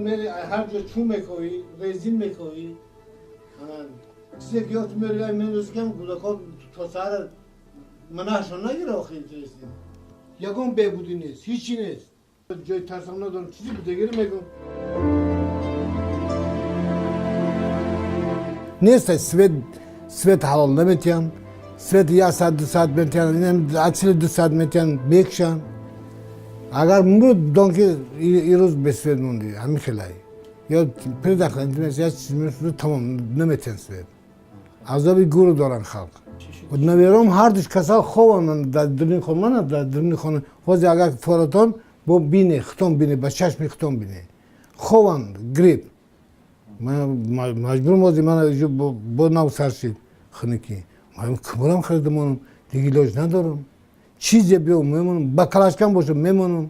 Мери ҳар ҷо чӯ мекоӣ, резин мекоӣ, чизе ки ёфт мери, мендозикам кӯдакҳо то саҳар манаҳшон нагира. Охи интереси ягон беҳбудӣ нест, ҳичи нест. Ҷои тарсам надорам, чизи будагиро мегӯм. Нест свет, свет ҳалол наметиҳанд. Свет як соат, 2 соат метиҳанд, ацили 2 соат метиҳанд, мекушанд. Агар мурд, дон ки ирӯз бесвет мондӣ, ҳамин хелай. Ё предохранитель, тамом, наметиҳанд свет. Азоби гуру доранд халқ. Навером ҳардуш касал, хобанд дар дуруни хона, мана дар дуруни хона. Ҳозир агар форатон бо бине, хитон бине, ба чашми хитон бине, хобанд, грипп. Маҷбурм ҳозир мана бо нав сар шид хунукӣ, кумурам харида монам, дига илоҷ надорам. Чизе биё, мемонам, ба калашкам боша, мемонам,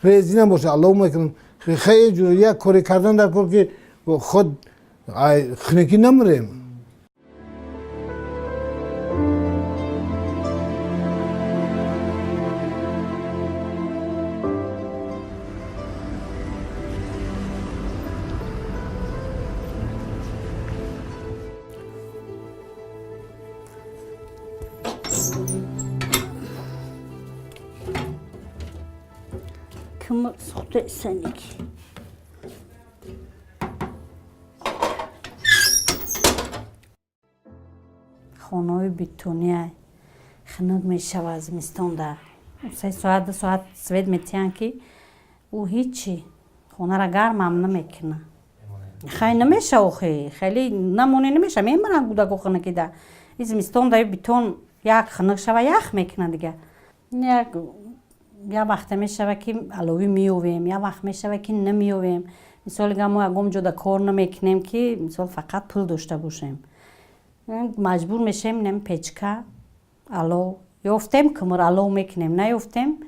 резинам боша, алло мекунам. Хеле ҷур як коре кардан дар кор, ки худ хунукӣ намурем. Ким сухта исаники. Хонаҳои бетония хунук мешавад зимистонда. 3 соат, 2 соат свет метиҳанд, ки ӯ ҳичи хонара гармам намекуна. Хай, намеша охи, хеле намоне намеша, мемиранд кӯдако хунукида. И зимистонда бетон як хунук шава, ях мекуна дига. Як вақте мешава, ки аловӣ меёвем, як вақт мешава, ки намеёвем. Мисол, мо ягон ҷода кор намекунем, ки мисол фақат пул дошта бошем. Маҷбур мешавем, нем печка алов ёфтем, кумур алов мекунем, наёфтем,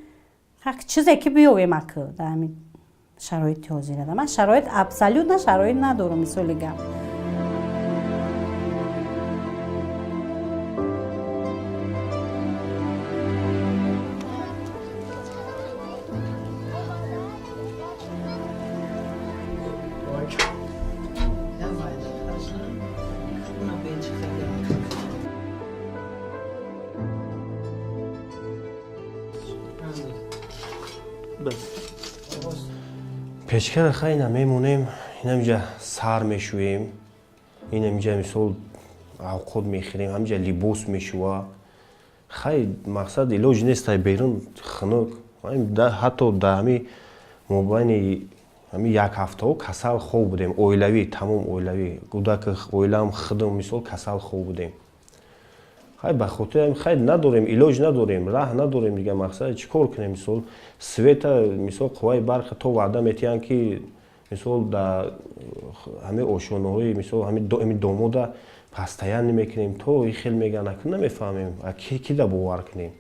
чизе ки биёвем. Аку дар ҳамин шароити ҳозира ман шароит, абсолютно шароит надорам, мисоли гап. Печкара хай намемонем, инамҷа сар мешӯем, инамҷа мисол авқот мехӯрем, ҳамҷа либос мешӯва. Хай, мақсад, илоҷ нестай, берун хунук. Ҳатто дар ҳами мобайни ҳами як ҳафтаҳо касал хоб будем, оилавӣ, тамом оилавӣ, кӯдак, оилаам, худам мисол касал хоб будем. Хай, ба хотири хай надорем, илоҷ надорем, раҳ надорем дига. Мақсад, чӣ кор кунем? Мисол, света, мисол, қувваи барқа то ваъда метиҳанд, ки мисол дар ҳамаи ошонаҳои, мисол, ҳами домода постоянно мекунем, то и хел мегӯянд. Акун намефаҳмем, ки да бовар кунем.